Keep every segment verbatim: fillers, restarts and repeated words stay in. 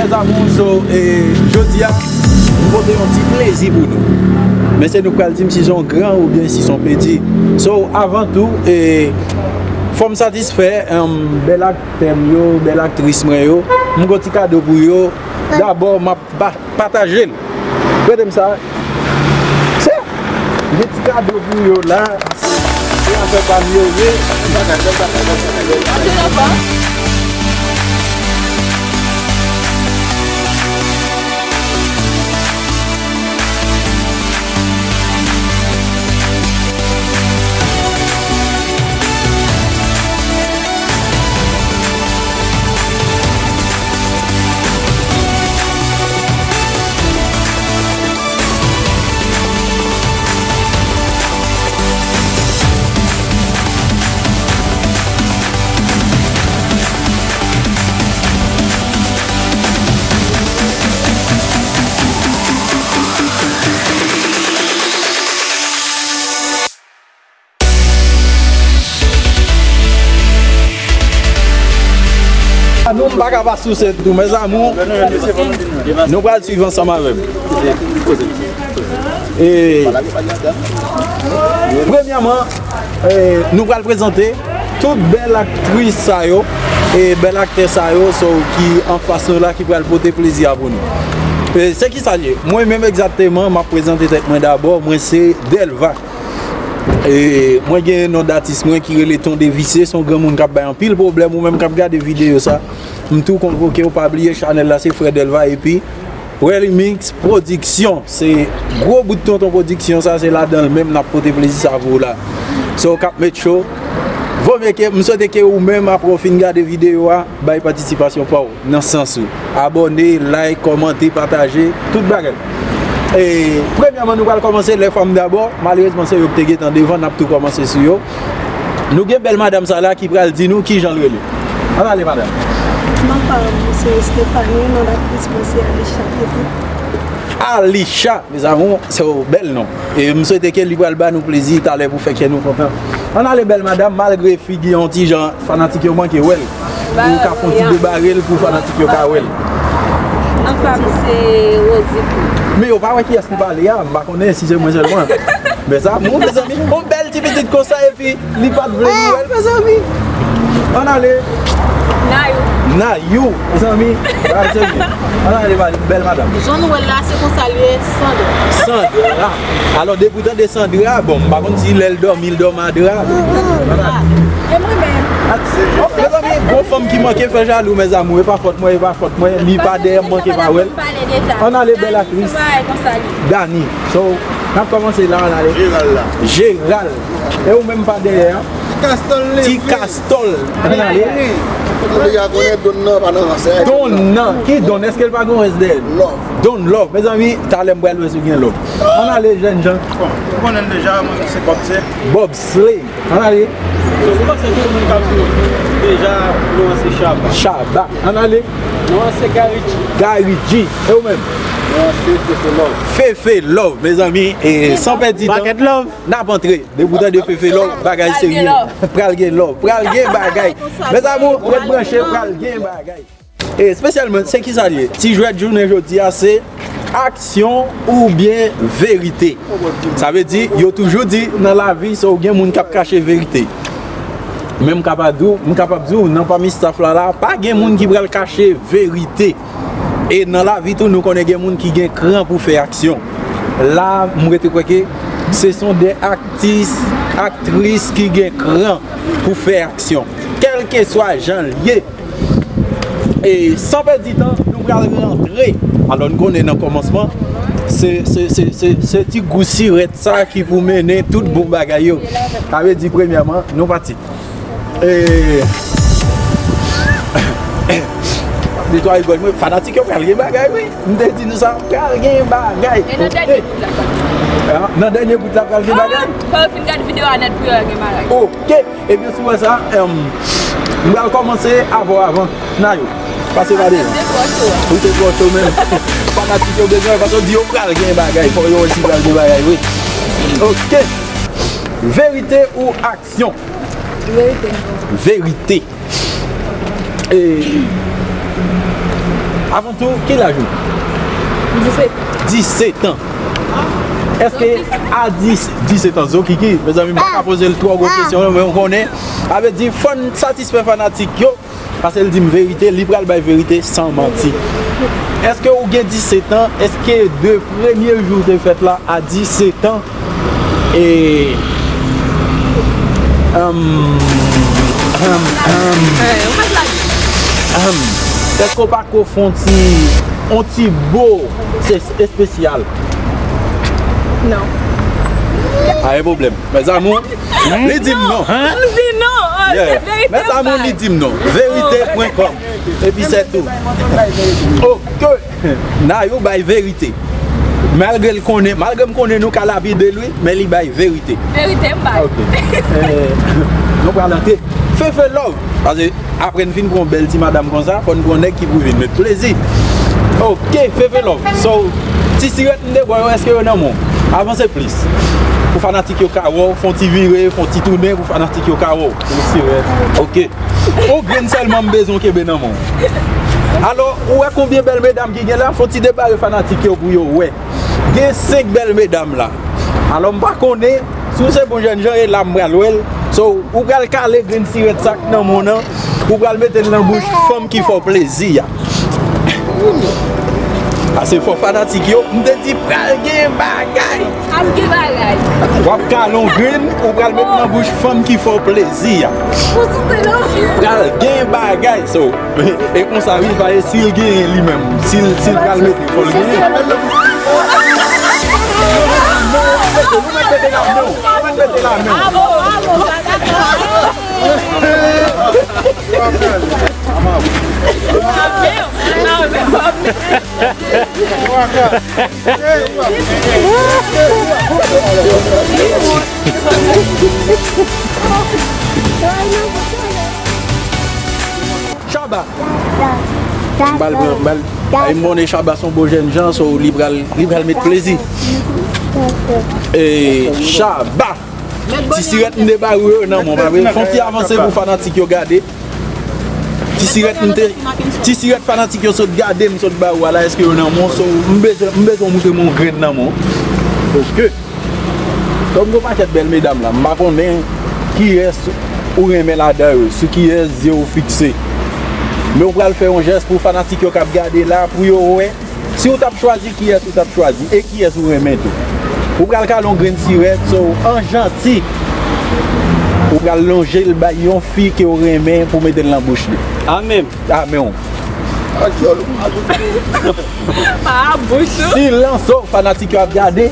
Mes amours, so, e, jodi a, m pote yon ti plezi pou nou. Men se nou k pral di m si se yon gran oubyen si se yon peti. So, avan tou, e, fò m satisfè, em, bèl aktè m yo, bèl aktris mwen yo. M gon ti kado pou yo. Dabò, m ap pa-, pataje l. Prete m sa. Se, gen ti kado pou yo la. Se afè pa m yo ye. Bèl bagay, bèl bagay, bèl bagay, bèl bagay. Nou m pa ka pa sou sèn tou, mes amours. Nou pral swiv ansanm avè m. E, premyèman, e, nou pral prezante tout bèl aktris sa yo, e bèl aktè sa yo, so, ki anfas nou la, ki pral pote plezi a pou nou. E, se ki sa l ye? Mwen menm egzakteman, m ap prezante tèt mwen dabò. Mwen se Delva. E, mwen gen non datis mwen ki rele Ton Devise, se yon granmoun k ap bay anpil pwoblèm. Ou menm k ap gade videyo sa, m tou konvoke w, pa bliye chanèl la se Frè Delva epi Remix Production. Se gwo bout Tonton Production sa, se ladan l menm n ap pote plezi sa pou w la. So, k ap met cho. Vo mye ke, m swete ke ou menm, apre w fin gade videyo a, bay patisipasyon pa w nan sans ou abòne, like, kòmante, pataje, tout bagay. E, premyèman, nou pral kòmanse lè fanm dabò. Malerezman, se yo ki te gentan devan, n ap tou kòmanse sou yo. Nou gen bèl madanm sa la ki pral di nou kijan l rele. Ann ale, madanm. Mwen pa, se Stephanie, non, aktris mwen se Alisha Pepe. Alisha, mes amours, se yon bèl non. E m swete ke li pral ba nou plezi talè pou fè kè nou kontan. Ann ale, bèl madanm, malgre figi yon ti jan, fanatik yo manke wè l. Ou ka fè yon ti debare l pou fanatik yo ka wè l. Non, pa m se Rosie Cool. Men yo pa wè kiyès ki pale a, m pa konnen si se mwen sèlman. Mes amours, mezanmi, yon bèl ti pitit konsa epi li pa t vle nou wè l, mezanmi. Ann ale. Nayou. Nayou, mezanmi. Bagay serye. Ann ale, bèl madanm. Jan nou wè l la, se konsa l ye, Sandra. Sandra. Alò, depi w tande Sandra, bon, m pa konn si lè l dòmi, l dòmi a dra. E mwen menm. Mezanmi, gon fanm ki manke fè jalou, mes amours, e pa fòt mwen, e pa fòt mwen, li pa dèyè m, manke pa wè l. Ann ale, bèl aktris. Dani. So, n ap kòmanse la, ann ale. Jeral la. Jeral. E ou menm pa dèyè a? Ti Kastòl li. Ti Kastòl. Ann ale. Tout moun deja konnen Don nan pa nan ransè. Don nan. Ki Don? Èske l pa gen yon S dèyè l? Love. Don Love. Mezanmi, talè m pral wè si w gen love. Ann ale, jènjan. Bon, ou konnen l deja, mwen se Bob Slay. Bob Slay. Ann ale. So, ou panse tout moun k ap sou deja, non an se Shabba. Shabba. Ann ale. Non an se Gary G. Gary G. E ou menm? Non an se Fefe Love. Fefe Love, mezanmi. E san pèdi tan, n ap antre. Depi w tande Fefe Love, bagay serye. Pral gen love. Pral gen bagay. Mes amours, ret branche, pral gen bagay. E espesyalman, se ki sa l ye? Ti jwèt jounen jodi a, se aksyon oubyen verite. Sa vle di, yo toujou di nan lavi, se ou gen moun k ap kache verite. Men m kapab di w, m kapab di w, nan pami staff la la, pa gen moun ki pral kache verite. E nan lavi tou, nou konnen gen moun ki gen kran pou fè aksyon. La, m rete kwè ke se son de aktis, aktris ki gen kran pou fè aksyon. Kèlkeswa jan l ye, E san pèdi tan, nou pral rantre. Alò, n konnen nan kòmansman, se, se, se, se, se ti gou sirèt sa ki pou mennen tout bon bagay yo. Sa vle di, premyèman, nou pati. E, netwaye gòj mwen, fanatik yo pral gen bagay, wi. M te di nou sa, pral gen bagay. E nan dènye bout la, sa. Ah, nan dènye bout la, pral gen bagay. Fò yo fin gade videyo a nèt pou yo gen bagay. Oke. Ebyen, si w wè sa, em, m pral kòmanse avè w avan. Nayou, pase pa devan. Ou te twò cho menm. Fanatik yo bezwen, paske yo di yo pral gen bagay. Fò yo wè si pral gen bagay, wi. Oke. Verite ou aksyon? Verite. Verite. E, Avan tou, ki laj ou? Disèt. Disèt an. Èske a dis, disèt an, Zokiki, mezanmi, m pa ka poze l twò gwo kesyon, men ou konnen. Sa vle di, fò n satisfè fanatik yo, paske l di m verite, li pral bay verite san manti. Èske ou gen disèt an? Èske de premye jou w te fèt la a disèt an, E, um, um, um, um, èske w pa ko fè on ti, on ti bo, se espesyal? Non. Pa gen pwoblèm. Mes amours, li di m non. M di non. Oh, yeah. Mes amours, li di m non. Verite pwen kòm. Epi se tou. Ok. Nayou bay verite. Malgre l konnen, malgre m konnen nou ka lapide l wi, men li bay verite. Verite m bay. Ok. Eh, nou pral antre. Fefe Love. Paske apre n fin pran yon bèl ti madanm konsa, fò n pran yon nèg ki pou vin met plezi. Ok, Fefe Love. So, ti sirèt m te ba w yo, èske yo nan men w? Avanse plis. Pou fanatik yo ka wè w, fè yon ti vire, fè yon ti tounen pou fanatik yo ka wè w. Ti sirèt. Ok. On grenn sèlman m bezwen w kenbe nan men w. Alò, ou wè konbyen bèl medam ki gen la? Fè on ti debare fanatik yo pou yo wè. Gen senk bèl medam la. Alò, m pa konnen si w se bon jènjan, e la m pral wè l. So, ou pral kale grenn sirèt sa k nan men w nan, ou pral mete l nan bouch fanm ki fè w plezi a. Pase fò fanatik yo, m te di pral gen bagay. Ap gen bagay. W ap kale yon grenn, ou pral met nan bouch fanm ki fè w plezi a. Pral gen bagay, so. E konsa wi, pa e si l genyen li menm. Si l, si l pral mete, fò l genyen. Nou mèt mete la men. Nou mèt mete la men. Shabba. M pral pran, m pral, ay, m konnen Shabba se yon bon jènjan, so li pral, li pral met plezi. E, Shabba. Ti sirèt m te ba ou yo nan men w, pa vre? Fè on ti avanse pou fanatik yo gade. Ti sirèt m te, ti sirèt fanatik yo sot gade m sot ba ou a la, èske yo nan men w? So, m bezwen, m bezwen w montre m yon grenn nan men w. Ok. Kòm gon pakèt bèl medam la, m pa konnen kiyès ou renmen ladan yo, sou kiyès zye w fikse. Men w pral fè yon jès pou fanatik yo k ap gade la, pou yo wè si w t ap chwazi kiyès ou t ap chwazi e kiyès ou renmen tou. Ou pral kale yon grenn sirèt, so, an janti, ou pral lonje l bay yon fi ke w renmen pou mete l nan bouch li. Amèn. Amèn. Pa bouch ou. Silans, o, fanatik yo ap gade.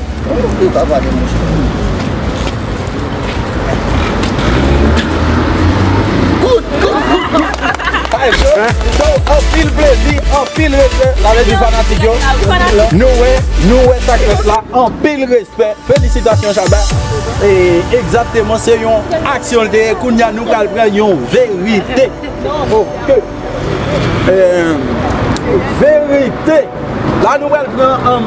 Ay, so, so, anpil plezi, anpil respè. Sa vle di fanatik yo, nou wè, nou wè sa k fèt la, anpil respè. Felisitasyon, Shabba. E, egzakteman, se yon aksyon l te ye. Kounye a, nou pral pran yon verite. Ok. Eh, verite. La, nou pral pran, um,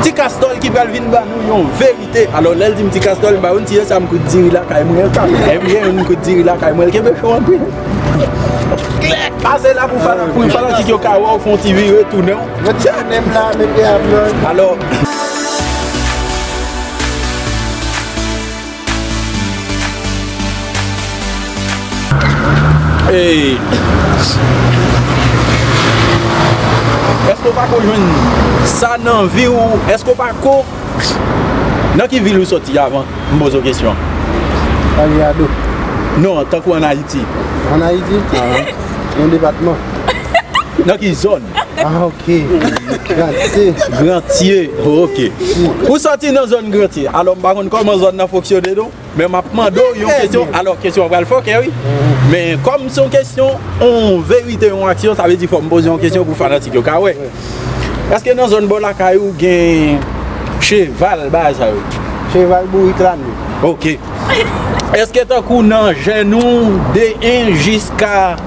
Ti Kastòl ki pral vin ba nou yon verite. Alò, lè l di m Ti Kastòl, m pa konn si se sa m kout diri lakay mwen. E m gen yon kout diri lakay mwen, l kenbe cho anpil. Pase la pou fana-, pou fanatik yo ka wè w fè yon ti vire tounen w. Mwen ti tounen m la, mete a blan. Alò. Ey. Èske w pa ko jwenn sa nan vi w? Èske w pa ko, nan ki vil ou soti avan? M poze w kesyon. Ariado. Non, tankou ann Ayiti. Ann Ayiti? Ahan. Yon depatman. Nan ki zòn? Ah, ok. Grantye. Grantye, ok. Ou soti nan zòn Grantye. Alò, m pa konn kòman zòn nan fonksyone, non. Men m ap mande w yon kesyon. Alò, kesyon an pral fòkè, wi. Men kòm se yon kesyon, yon verite, yon aksyon, sa vle di fò m poze yon kesyon pou fanatik yo ka wè. Èske nan zòn bò lakay ou gen cheval, bagay sa yo? Cheval bourik la, non. Ok. Èske tankou nan jèn ou, de en jiska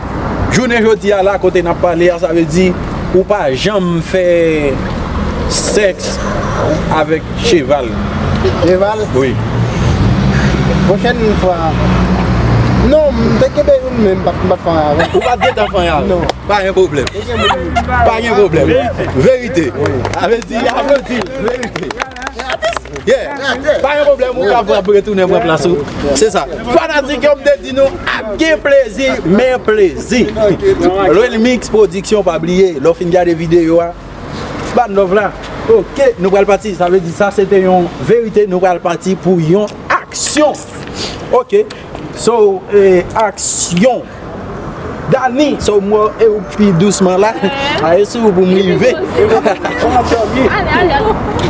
jounen jodi a la, kote n ap pale a, sa vle di ou pa janm fè sèks avèk cheval? Cheval? Wi. Pwochèn fwa. Non, m te kenbe Men m pa t, m pa t fè anyen avè l. Ou pa t gentan fè anyen avè l? Non. Pa gen pwoblèm. Pa gen pwoblèm. Verite. Sa vle di, aplodi. Verite. Yeah. Pa gen pwoblèm, ou ka ap retounen pran plas ou. Se sa. Fanatik yo, m te di nou, ap gen plezi, men plezi. Lil Mix Production, pa bliye, lè w fin gade videyo a, ban love la. Ok, nou pral pati. Sa vle di sa se te yon verite, nou pral pati pou yon aksyon. Ok. So, eh, aksyon. Dani, so, m wè w pi dousman la. Aye sou ou pou m rive.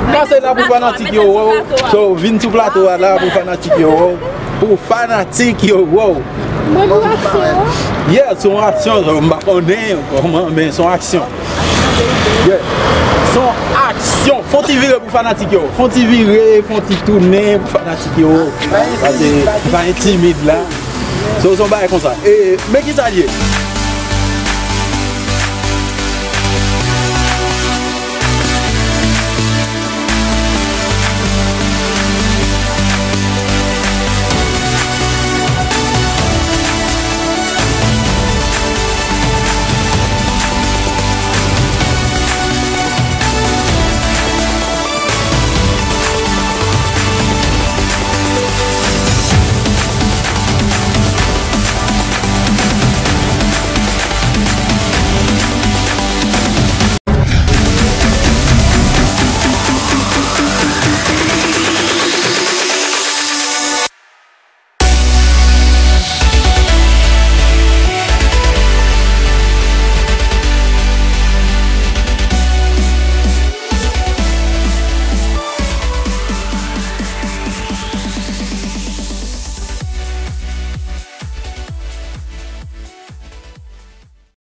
Pase la pou fanatik yo wè w. So, vin sou plato a la pou fanatik yo wè w. Pou fanatik yo wè w. Yeah, se yon aksyon, so, m pa konnen kòman, men se yon aksyon. Yeah. Se yon aksyon. Fon ti vire pou fanatik yo. Fon ti vire, fon ti tounen pou fanatik yo. Paske pa entimid la. So, se yon bagay konsa. E, men ki sa l ye?